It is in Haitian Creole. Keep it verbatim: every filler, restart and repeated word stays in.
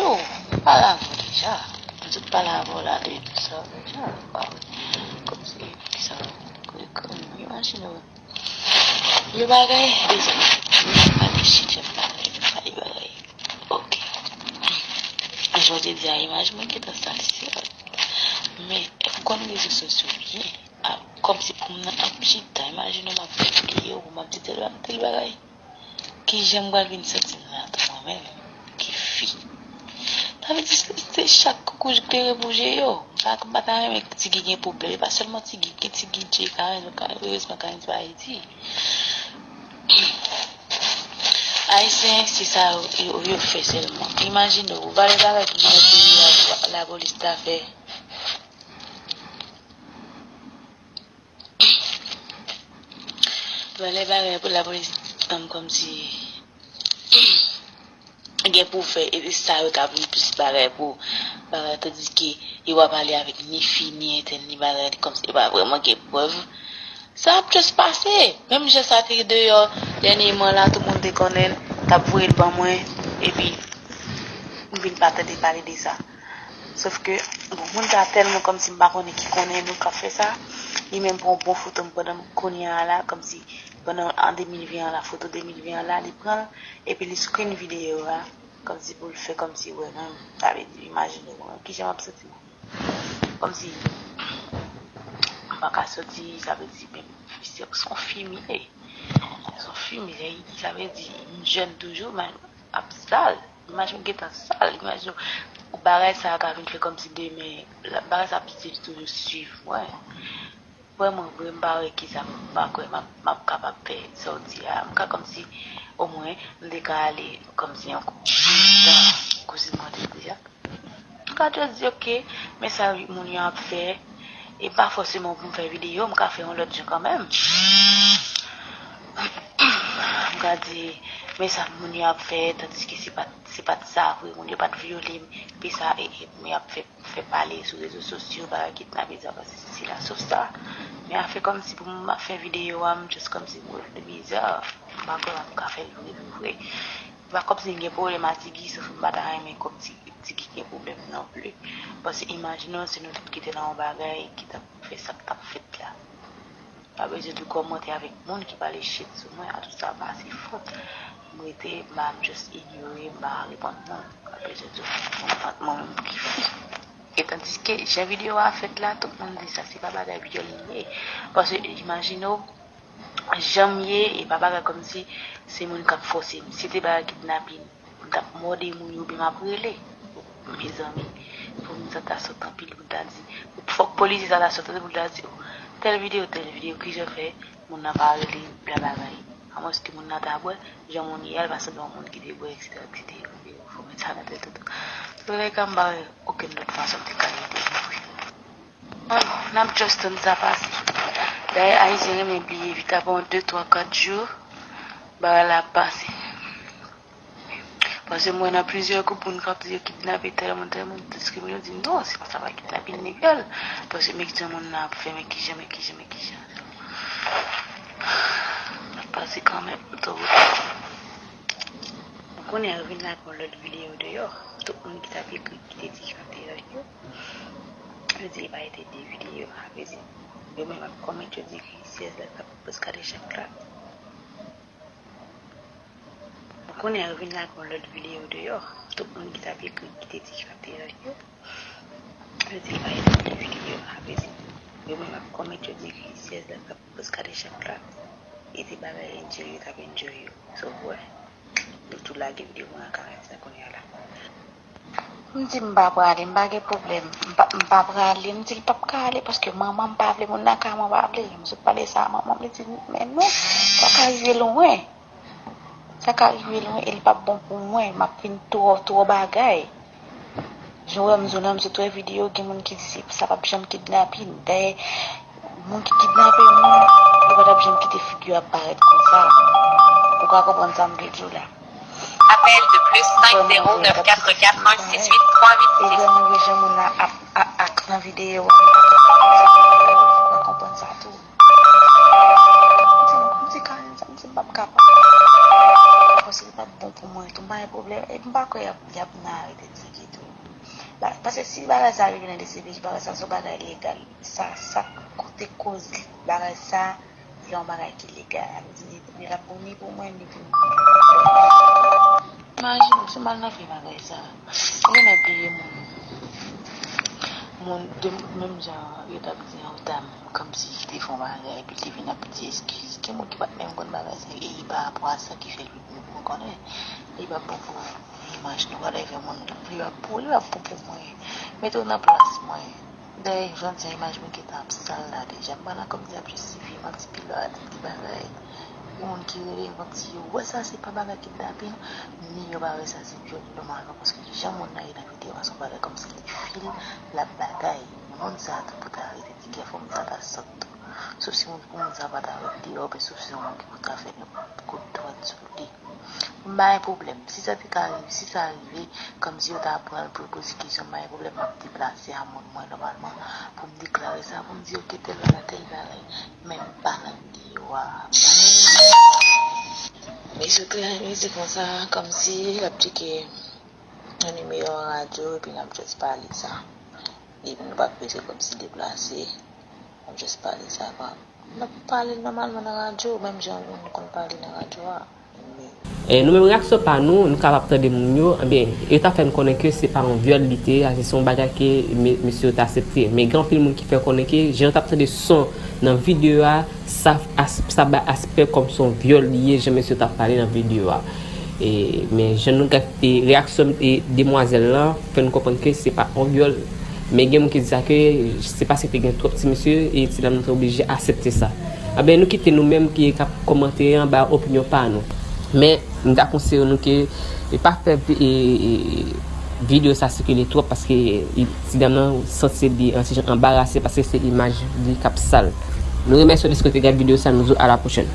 Yo, m pale avè w deja. M sot pale avè w la de sa deja. Kòmsi, kisa, imajine w. Yon bagay, mezanmi, m ap pale shit, m ap pale, m ap pale bagay. Ok. Jan w te di a, imaj mwen gentan sal sèl. Men, m konn rezo sosyo byen. A, kòmsi pou m nan ap chita, imajine w m ap pibli yo, m ap di tèl, tèl bagay. Kijan m pral vin santi m la tou mwen menm? Ki fi? Sa vle di se, se chak koukouj ki te repouje yo. M pa, m pa ta renmen Tigi gen pwoblèm. E pa sèlman Tigi, gen Tigi, Jay, Karen, erezman Karen se pa Ayiti. Ayisyen, se sa yo, yo, yo fè sèlman. Imajine w, valè bagay ki gen nan peyi a, lapolis ta fè. Valè bagay pou lapolis, um, kòmsi gen pou fè, e sa yo ka vin plis bagay pou bagay, tandiske yo pa pale avèk ni fi, ni entèl, ni bagay, kòmsi yo pa vrèman gen prèv. Sa ap just pase. Menm jan sa te deyò dènyèman la, tout moun te konnen l, t ap voye l ban mwen, epi m vin pa tande pale de sa. Sof ke, bon, moun sa tèlman kòmsi m pa konnen ki konnen nou k ap fè sa. Li menm pran yon bon foto m pandan m kounye a la, kòmsi pandan an de mil ven an la, foto de mil ven an la, li pran l, epi li screen videyo a, kòmsi pou l fè kòmsi wè, non, sa vle di, imajine w, kijan m ap santi m. Kòmsi, m pa ka soti, sa vle di, men, se, se yon fi m ye. Se yon fi m ye, sa vle di, m jèn toujou, men ap sal. Imaj mwen gentan sal. Imajine w, bagay sa a ka vin fè kòmsi demen, la, bagay sa ap toujou swiv mwen. Vrèman vre, m pa wè kisa m pa kwè m ap, m ap kapab fè sa w di a. M ka kòmsi, omwen, m te ka ale kòmsi yon kou-, kouzin mwen te di a. M ka just di, ok, men sa moun yo ap fè, e pa fòseman pou m fè videyo, m ka fè yon lòt jan kanmenm. M ka di, men sa moun yo ap fè, tandiske se pa t, se pa t sa vre, moun yo pa t vyole m, epi sa, e, e, moun yo ap fè, fè pale sou rezo sosyo, bagay kidnapin sa, pase sesi la, sof sa. Men afè kòmsi pou m ap fè videyo a, m just kòmsi m wè l te biza, m pa kwè m ap ka fè l vre, vre, vre. Se pa kòmsi m gen pwoblèm a Tigi, sof m pa ta renmen kòmsi Tigi gen pwoblèm non plis. Paske imajine w si nou tout ki te nan yon bagay ki t ap fè sa k t ap fèt la. Pa bezwen tou kòmante avèk moun ki pale shit sou mwen, a tout sa pa se fòt. M rete, m pa, m just inyore, m pa reponn moun. Pa bezwen tou kòmante mwen menm ki fi. E tandiske jan videyo a fèt la, tout moun di sa, se pa bagay vyòl li ye. Paske imajine w, jan m ye, e pa bagay kòmsi se moun k ap fòse m. Si te bagay kidnapin, m t ap mòde moun yo oubyen m ap rele. Mezanmi, pou moun sa ta sot anpil pou l ta di, fòk polisye sa ta sot anpil pou l ta di, "Oh, tèl videyo, tèl videyo, kijan fè moun nan pa rele m, bla bagay." Amwenske moun nan ta bwè, jan moun ye a, l pa sanble yon moun ki te bwè, etsetera, etsetera. Fò met sa nan tèt ou tou. Antoulèka, m pa wè okenn lòt fason m te ka ede nou vre. Alò, n ap just tann sa pase. Dayè, Ayisyen renmen bliye vit, apre yon de, twa, kat jou, bagay la ap pase. Paske m wè nan plizyè gwoup moun k ap di yo kidnape tèl moun, tèl moun, diskrimine, yo di non, se pa sa, pa kidnape, ni vyòl. Paske men kijan moun nan ap fè, men kijan, men kijan, men kijan. N ap pase kanmenm, otowout. Kounye a, yo vin lage yon lòt videyo deyò. Tout moun ki t ap ekri, ki te di kòmantè yo, yo di li pa rete de videyo. Sa vle di, yo menm ap kòmante, yo di ki syèz la t ap plis ka de chak la. Kounye a, yo vin lage yon lòt videyo deyò. Tout moun ki t ap ekri, ki te di kòmantè yo, yo di li pa rete de videyo. Sa vle di, yo menm ap kòmante, yo di ki syèz la t ap plis ka de chak la. E se bagay enjoy yo t ap enjoy yo. So, wè. Nou tou lage videyo mwen an kare sa kounye a la. M di m pa prale, m pa gen pwoblèm. M pa, m pa prale, m di l p ap ka ale paske manman m pa vle, moun nan kay mwen pa vle. M sot pale sa a manman m, li di, "Men non, sa ka rive lwen. Sa ka rive lwen e l p ap bon pou mwen. M ap vin twò, twò bagay." Jan w wè m di w la, m sot wè videyo, gen moun ki di se, sa p ap janm kidnapin. Dayè, moun ki kidnape moun, yo pa t ap janm kite figi yo ap parèt konsa. Ou ka konprann sa m vle di w la? Appel de plus cinq zéro neuf quatre quatre un six huit trois huit six. E vrèman, jan moun nan ap, ap ak nan videyo a, ou ka konprann sa tou. M di, m di, Karen, sa, m di, m p ap kapab. Si l pa t bon pou mwen tou, m pa gen pwoblèm. Epi m pa kwè y ap, y ap nan arete di ki tou. Ba- Paske si bagay sa rive nan D C P J, bagay sa se yon bagay legal. Sa, sa koute koz li. Bagay sa, se yon bagay ki legal. Sa vle di, li, li la pou, ni pou mwen, ni pou nou. Imajine w, se mal nan fè bagay sa. Ou genlè bliye moun. Moun, de, menm jan yo t ap di yon dam, kòmsi li te fè yon bagay, epi li te vin ap di eskiz. Gen moun ki pa t menm konn bagay sa, e li pa rapò a sa ki fè li, nou konnen. Li pa bon pou imaj nou, whatever moun, li pa pou, li pa pou pou mwen. Mete w nan plas mwen. Dayè, jodi a, imaj mwen gentan ap sal la deja. M pa la kòm di ap jistifye, m ap di pilòt, m ap di bagay. Gen moun ki rele m, m ap di yo, wè sa se pa bagay kidnapin, ni yo pa wè sa se vyòl nòmalman, paske jan moun nan ye nan videyo a, se yon bagay kòmsi li fil, l ap bagay. Moun sa tou pou ta arete, ti kè fò moun sa ta sòt tou. Sof si moun, moun sa pa ta ret deyò, oubyen sof si yon moun ki pou ta fè nenpòt kout dwèt sou li. M pa gen pwoblèm. Si sa te ka rive, si sa rive, kòmsi yo ta pran l pou pwosekisyon, m pa gen pwoblèm, m ap deplase a moun mwen nòmalman pou m deklare sa, pou m di, oke, tèl bagay, tèl bagay. Men m pa nan videyo a. Mesye Claire, li di konsa, kòmsi l ap tcheke yon nimewo radyo, epi n ap just pale sa. Epi nou pa bezwen kòmsi deplase. N ap just pale sa, pa. N ap pale nòmalman nan radyo, menm jan nou konn pale nan radyo a. E nou menm, reyaksyon pa nou, nou kapab tande moun yo, ebyen, yo ta fè n konnen ke se pa yon vyòl li te ye, se yon bagay ke me- mesye yo ta aksepte. Men gen anpil moun ki fè konnen ke jan yo t ap tande son nan videyo a, sa, as- sa bay aspè kòm se yon vyòl li ye, jan mesye yo t ap pale nan videyo a. E, men jan nou gade reyaksyon e demwazèl lan, fè n konprann ke se pa yon vyòl. Men gen moun ki di sa ke se paske te gen twòp ti mesye e ti dam nan te oblije aksepte sa. Anben, nou kite nou menm ki k ap kòmante an ba opinyon pa nou. Men m ta konseye nou ke e pa fè vi- e- e- videyo sa sikile twòp paske e- ti dam nan santi li an ti jan anbarase paske se imaj li k ap sal. Nou remèsye w dèske w te gade videyo sa, nou di w a la pwochèn.